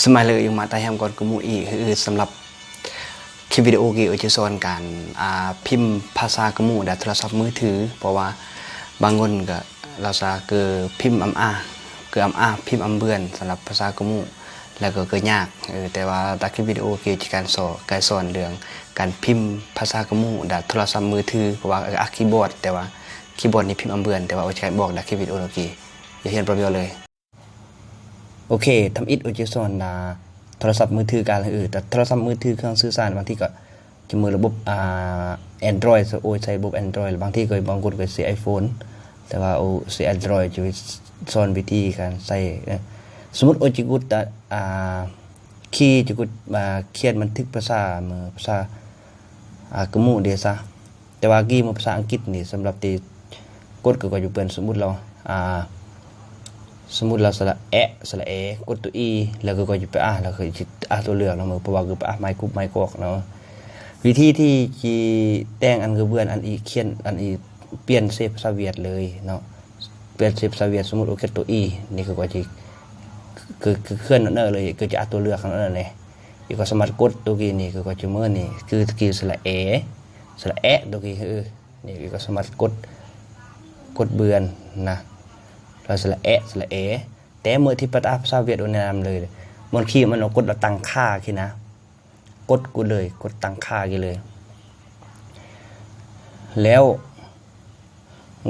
ສະບາຍດີ ຢູ່ມາຕາແຮມກ່ອນກະໝູ່ອີກ. ຄືສຳລັບຄລິບວິດີໂອກີ້ ໂອຈະສອນການ ອ່າ ພິມພາສາກະໝູ່ດາໂທລະສັບມືຖື ເພາະວ່າບາງຄົນກະລາວຊາເກີພິມອຳອາ ເກີອຳອາ ພິມອຳເບືອນສຳລັບພາສາກະໝູ່ ແລ້ວກໍເກີຍາກ. ເອີ ແຕ່ວ່າຕາຄລິບວິດີໂອກີ້ຈະການສອນ ການສອນເລື່ອງການພິມພາສາກະໝູ່ດາໂທລະສັບມືຖື ເພາະວ່າ ເອີ ອາ ຄີບອດ ແຕ່ວ່າຄີບອດນີ້ພິມອຳເບືອນ ແຕ່ວ່າໂອຈະການບອກດາຄລິບວິດີໂອກີ້ ຢ່າຮຽນປະໂຍດເລີຍ. ໂອເຄ ທຳອິດໂອຈະສອນ ອ່າ ໂທລະສັບມືຖືການ ເອີ ແຕ່ໂທລະສັບມືຖືເຄື່ອງສື່ສານ ບາງທີກໍຈະມີລະບົບ ອ່າ Android ໂອໃຊ້ລະບົບ Android ບາງທີກໍບາງຄົນກໍຊິໃຊ້ iPhone ແຕ່ວ່າໂອໃຊ້ Android ຈະສອນວິທີການໃຊ້. ເອີ ສົມມຸດໂອຈະກຸດ ອ່າ ຄີຈະກຸດ ອ່າ ຂຽນບັນທຶກພາສາ ເມື່ອພາສາ ອ່າ ກະໝູ່ເດຊະ. ແຕ່ວ່າກີ້ໝົດພາສາອັງກິດນີ້ ສຳລັບທີ່ກົດກໍ ກໍຢູ່ເປັນ ສົມມຸດລາວ ອ່າ ສົມມຸດລາວສະຫຼະແອະ ສະຫຼະແອ ກົດຕົວອີ ແລ້ວກໍ ກໍຈະໄປອາ ແລ້ວກໍຈະອາຕົວເລືອກເນາະ ເພາະວ່າຄືໄປອາໄມ້ກຸບໄມ້ກອກເນາະ. ວິທີທີ່ຈະແຕ່ງອັນກະເບືອນ ອັນອີຂຽນ ອັນອີປ່ຽນເສພາສາຫວຽດເລີຍເນາະ ປ່ຽນເສພາສາຫວຽດ ສົມມຸດໂອເຄຕົວອີ ນີ້ຄືກໍຈະ ຄື ຄືເຄື່ອນນັ້ນເລີຍ ຄືຈະອາຕົວເລືອກນັ້ນແຫຼະ. ອີກກໍສາມາດກົດຕົວກີ້ນີ້ ຄືກໍຈະເມີນີ້ ຄືຕະກີ້ສະຫຼະແອ ສະຫຼະແອະຕົວກີ້ ເອີ ນີ້ກໍສາມາດກົດ ກົດເບືອນນະ ແລ້ວສະຫຼະແອະ ສະຫຼະແອ. ແຕ່ເມື່ອທີ່ປະຕາພາສາຫວຽດໂອແນນຳເລີຍ ມັນຄີມັນເອົາກົດລະຕັ້ງຄ່າຄີນະ ກົດກູເລີຍ ກົດຕັ້ງຄ່າກີ້ເລີຍ ແລ້ວ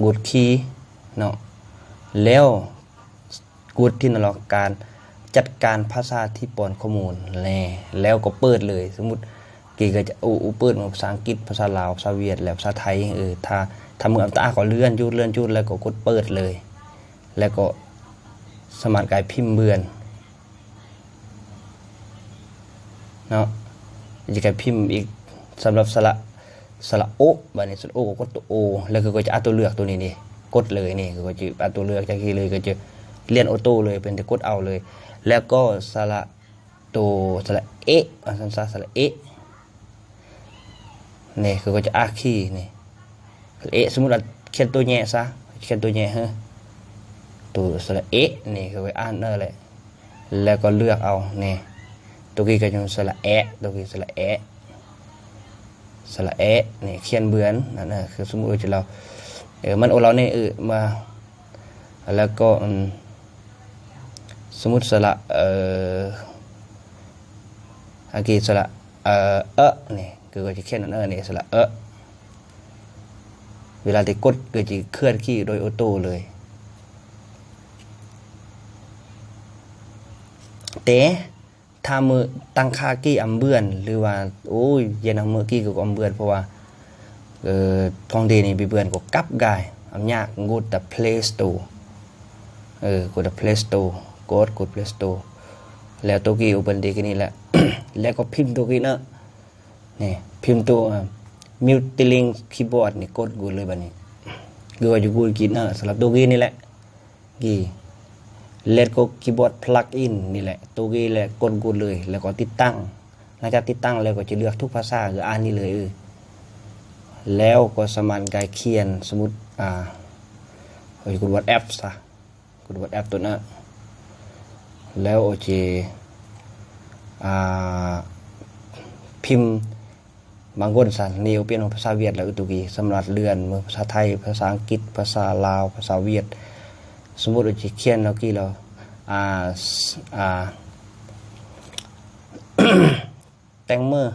ກົດຄີເນາະ ແລ້ວ ກົດທີ່ນັ້ນລະ ການຈັດການພາສາທີ່ປ້ອນຂໍ້ມູນແລະ ແລ້ວກໍເປີດເລີຍ. ສົມມຸດກີ້ກໍຈະ ໂອ ໂອ ເປີດມາພາສາອັງກິດ ພາສາລາວ ພາສາຫວຽດ ແລະ ພາສາໄທ. ເອີ ຖ້າ ຖ້າເມື່ອອຳຕາກໍເລື່ອນຈຸດ ເລື່ອນຈຸດ ແລ້ວກໍກົດເປີດເລີຍ ແລ້ວກໍສາມາດກາຍພິມເບືອນເນາະ ຈະກາຍພິມອີກ ສຳລັບສະຫຼະ ສະຫຼະໂອ ບາດນີ້ສະຫຼະໂອກໍກົດຕົວໂອ ແລ້ວຄືກໍຈະອາຕົວເລືອກຕົວນີ້ນີ້ ກົດເລີຍນີ້ ຄືກໍຈະອາຕົວເລືອກຈາກທີ່ເລີຍ ກໍຈະລຽນໂອໂຕ້ເລີຍ ເປັນແຕ່ກົດເອົາເລີຍ. ແລ້ວກໍສະຫຼະໂຕ ສະຫຼະເອ ວ່າຊັ້ນຊະ ສະຫຼະເອ ນີ້ ຄືກໍຈະອາຄີນີ້ ສະຫຼະເອ ສົມມຸດວ່າຂຽນຕົວແຍະຊະ ຂຽນຕົວແຍະເຮີ ໂຕສະຫຼະເອ ນີ້ຄືກໍອ່ານເອົາແຫຼະ ແລ້ວກໍເລືອກເອົານີ້ ຕົວກີ້ກໍຈະສະຫຼະແອະ ຕົວກີ້ສະຫຼະແອະ ສະຫຼະແອະນີ້ ຂຽນເບືອນນັ້ນນະ ຄືສົມມຸດວ່າຈະລາວ ເອີ ມັນໂອລາວນີ້ ເອີ ມາ ແລ້ວກໍ ອືມ ສົມມຸດສະຫຼະ ເອີ ອາກີສະຫຼະ ເອີ ເອ ນີ້ ຄືກໍຈະຂຽນອັນເອີນີ້ ສະຫຼະເອີ ເວລາທີ່ກົດກໍຈະເຄື່ອນຄີໂດຍໂອໂຕ້ເລີຍ. ແຕ່ຖ້າມື້ຕັ້ງຄ່າກີ້ອຳເບືອນ ຫຼືວ່າ ໂອ້ຍ ຢ້ານເອົາມື້ກີ້ກໍອຳເບືອນ ເພາະວ່າ ເອີ ຂອງດີນີ້ເບືອນກໍກັບກາຍອຳຍາກ go to Play Store ເອີ go to Play Store ກົດ ກົດ Play Store ແລ້ວຕົວກີ້ Open ຕີກີ້ນີ້ແຫຼະ ແລ້ວກໍພິມຕົວກີ້ເນາະ ນີ້ ພິມຕົວ Multiling Keyboard ນີ້ ກົດ Google ເລີຍບາດນີ້ ຄືວ່າຢູ່ Google ກີ້ເນາະ ສຳລັບຕົວກີ້ນີ້ແຫຼະ ກີ້ ແລ້ວກໍ Keyboard Plugin ນີ້ແຫຼະ ຕົວກີ້ ແລ້ວກົດ Google ເລີຍ ແລ້ວກໍຕິດຕັ້ງ ຫຼັງຈາກຕິດຕັ້ງແລ້ວກໍຈະເລືອກທຸກພາສາ ຄືອ່ານນີ້ເລີຍ ເອີ ແລ້ວກໍສາມາດກາຍຂຽນ ສົມມຸດ ອ່າ ເອີ ກົດ WhatsApp ຊະ ກົດ WhatsApp ຕົວນັ້ນ ແລ້ວໂອເຄ ອ່າ ພິມ ບາງຄົນສະ ນີ້ເອົາປ່ຽນພາສາຫວຽດແລ້ວ ອື ຕຸກີ ສຳລັບເລື່ອນເມືອພາສາໄທ ພາສາອັງກິດ ພາສາລາວ ພາສາຫວຽດ ສົມມຸດວ່າຈະຂຽນແລ້ວກີ້ແລ້ວ ອ່າ ອ່າ ແຕ່ງເມືອ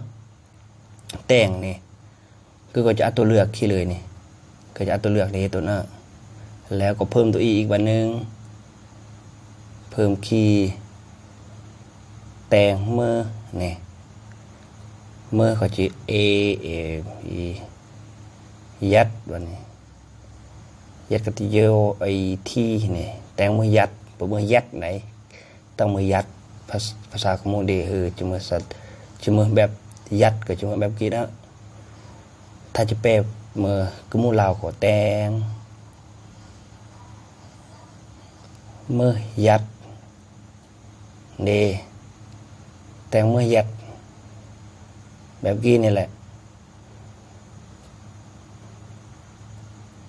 ແຕ່ງນີ້ ຄືກໍຈະເອົາຕົວເລືອກຄີເລີຍນີ້ ກໍຈະເອົາຕົວເລືອກນີ້ຕົວນັ້ນ ແລ້ວກໍເພີ່ມຕົວອີອີກບາດໜຶ່ງ ເພີ່ມຄີ ແຕ່ງເມືອນີ້ ເມືອກໍຈະ ເອ ເອ ອີ ຍັດ ບາດນີ້ ຍັດກໍຈະ ໂຍ ອີ ທີ ນີ້ ແຕ່ງເມືອຍັດ ບໍ່ເມືອຍັດໃດ ຕ້ອງເມືອຍັດ ພາສາ ພາສາຂະໝູເດ ເອີ ຈະເມືອສັດ ຈະເມືອແບບຍັດ ກໍຈະເມືອແບບກີ້ນະ ຖ້າຈະແປເມືອຂະໝູລາວກໍແຕ່ງ ເມືອຍັດ ເດ ແຕ່ງເມືອຍັດ ແບບກີ້ນີ້ແຫຼະ